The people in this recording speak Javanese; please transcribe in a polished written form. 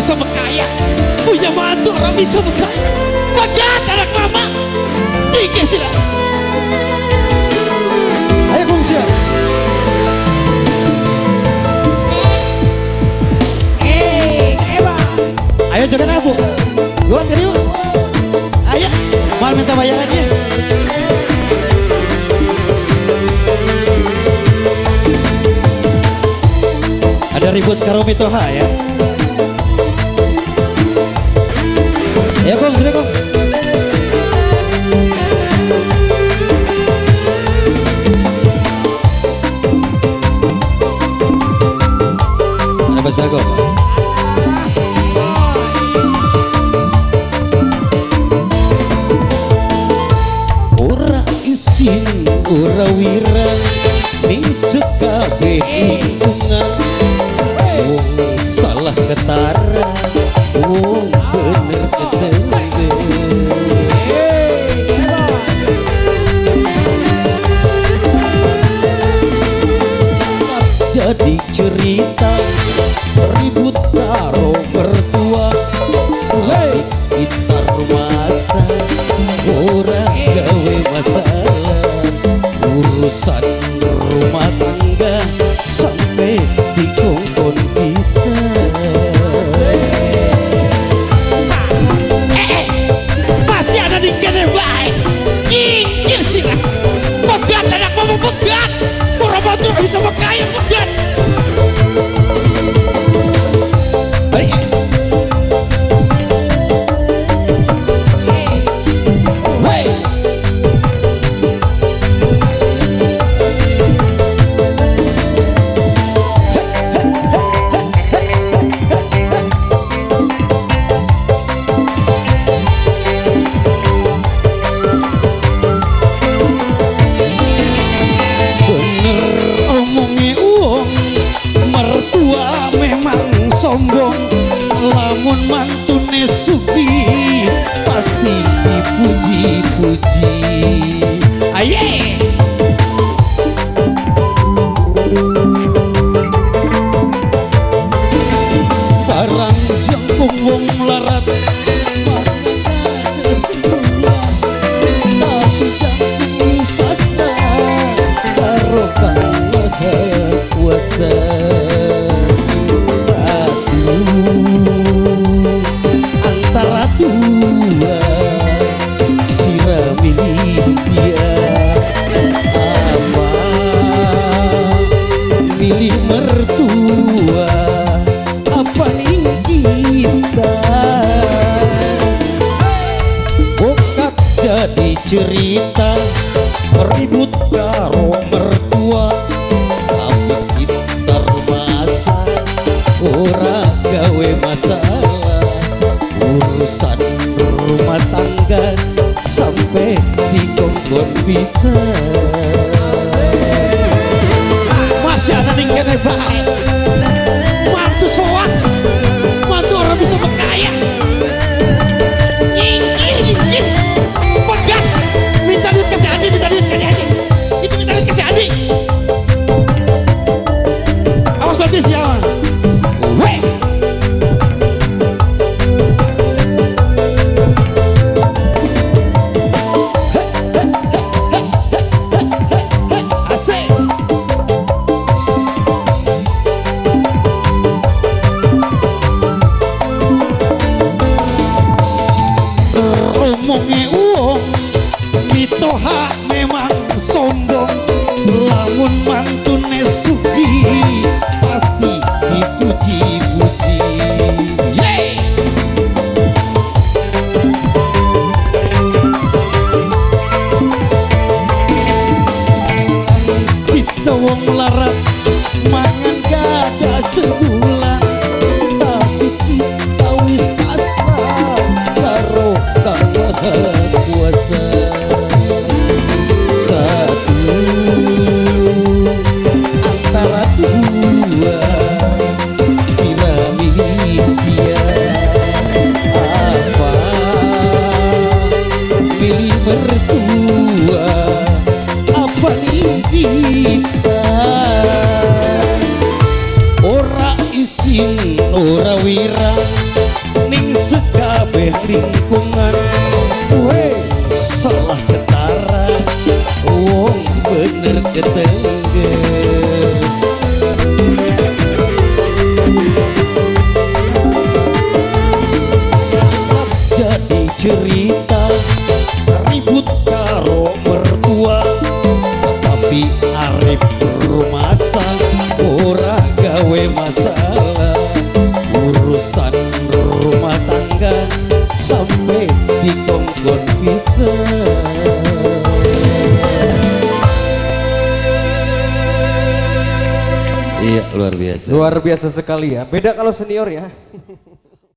bisa berkaya. Punya mantu orang bisa berkaya. Pegat anak mama. Dikit sih. Ayo kongsi. Ayo joget aku. Gua terima. Ayo, mal minta bayarannya. Ada ribut karo mitoha ya. Ya kong, sudah kong. Ada Mas Bagong. Ora isin, ora wirang, ning sekabeh hitungan. Wong salah ketara, wong bener ketenge. Jadi cerita ribut karo mertua, tapi kita rumasa ora gawe masalah. Urusan rumah tangga sampai dikongkon bisa. Masih ada di kene bae. Nyingkir sirah. Pegat anak mama pegat. Ora bantu bisa berkaya pegat. Sombong lamun mantune sugih pasti dipuji-puji. Aye. Barang jangkung wong melarat tapi jangkung wis pasrah karo Kang Maha Kuasa. Antara dua sira milih dia, apa milih mertua apa ning kita. Bokat jadi cerita ribut karo mertua, tapi kita rumasa ora gawe masalah. Urusan rumah tangga sampai dikongkon bisa. Masih ada di kene bae. Mantu sowan, mantu orang bisa berkaya. Nyingkir, nyingkir. Pegat. Minta duit kasih Adi, minta duit kasih Adi. Itu minta duit kasih Adi. Awas berarti siapa? Weh. Omonge wong mitoha memang sombong, lamun mantune sugih pasti dipuji-puji. Yeay. Kita wong melarat mangan gada sebulan, tapi kita wis pasrah karo Kang Maha Kuasa. Satu antara dua sira milih dia, apa milih mertua apa ning kita. Ora isin ora wirang Sekabeh lingkungan. Salah ketara, wong bener ketengger. Jadi cerita ribut karo mertua, tapi arep rumasa ora gawe masalah. Urusan rumah tangga sampai dikongkon bisa. Iya, luar biasa. Luar biasa sekali ya. Beda kalau senior ya.